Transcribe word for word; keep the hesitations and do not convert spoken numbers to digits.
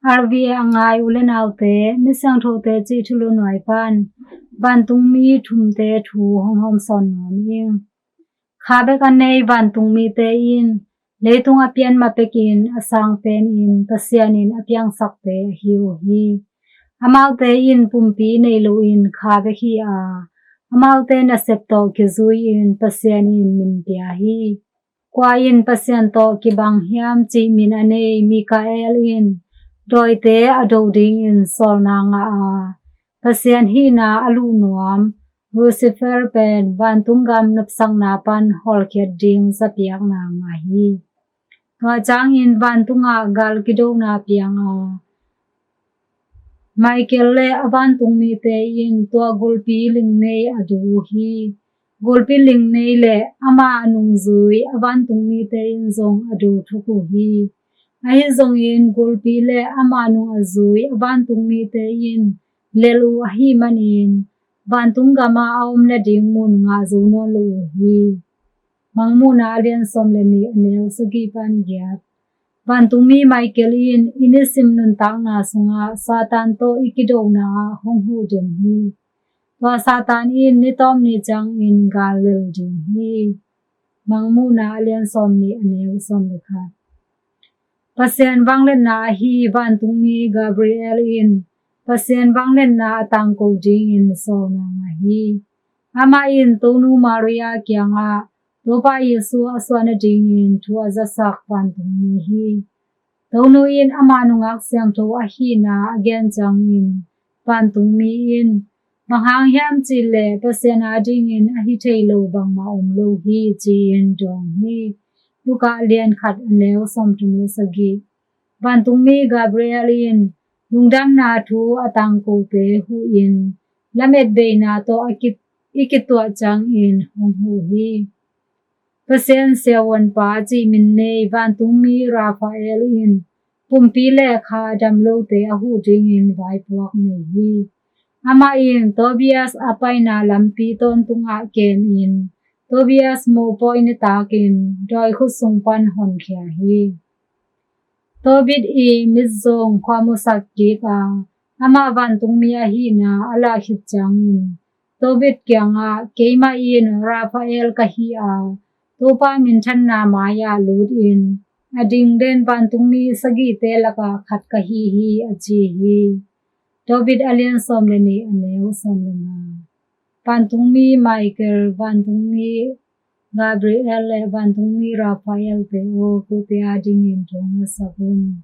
R V A a ngai u le naute, misiangthote cih thulu nuai pan vantungmi thumte thu hong hawmsawn nuam ing. Kha bek a nei vantungmite in leitung a pian ma pekin a sang penin Pasian in a piangsakte ahi uh hi. Amaute in pumpi nei loin kha bek hi a, amaute nasep tawh kizui-in Pasian in min pia hi. Kua in Pasian tawh kibang hiam cih min a nei Mikael in dawite a do dingin sawlna ngah a, Pasian hihna a luh nuam Lucifer pen vantung gam nopsakna pan hawlkhiat ding zapiakna ngah hi. Tua ciangin vantungah gal kidona piang a, Michael le a vantungmite in tua gulpi ling nei a du uh hi. Gulpi ling nei le amah a nungzui a vantungmite in zong a du thuk uh hi. Ahi zongin gulpi le amah nung a zui a vantungmite in lel uh ahih manin vantung gamah a om nading mun ngah zo nawn lo uh hi. Mangmuhna a lian sawm le nih, a neu sagih pan giat. Vantungmi Michael in i nisim nuntakna sungah Satan tawh i kidona ah hong huh den hi. Tua Satan in ni tawp ni ciangin gal lel ding hi. Mangmuhna a lian sawm nih, a neu sawm le khat. Pasian vangliatna ahi vantungmi Gabriel in Pasian vangliatna a tangko dingin sawlna ngah hi. Amah in Tonu Maria kiangah Topa Jesu a suah nadingin thu a zasak vantungmi hi. Tonu in amah nungak siangtho ahihna a gen ciangin vantungmi in bang hang hiam cih leh Pasian adingin ahi thei lo bangmah om lo hi ci-in dawng hi. Luka a lian khat, a neu sawmthum le sagih. Vantungmi Gabriel in lungdamna thu a tangkote huhin lametbeina tawh a ki, i kituah ciangin hong huh hi. Pasian siavuanpa cih min nei vantungmi Raphael in pumpi le kha a dam lote a huh dingin vaipuak nei hi. Amah in Tobias a paina lampi tawntungah kemin Tobias mopawi nitakin dawi khut sung pan honkhia hi. Tobit i mitzong khuamusak kik a, amah vantungmi ahihna a lah khit ciangin Tobit kiangah, keimah in Raphael ka hi a, Topa minthanna mai-ah lutin a dingden vantungmi sagihte lakah khat ka hi hi, a ci hi. Tobit a lian sawm le nih, a neu sawm le nga. Vantungmi Michael, vantungmi Gabriel le vantungmi Raphael te aw, kote adingin thong a sak un.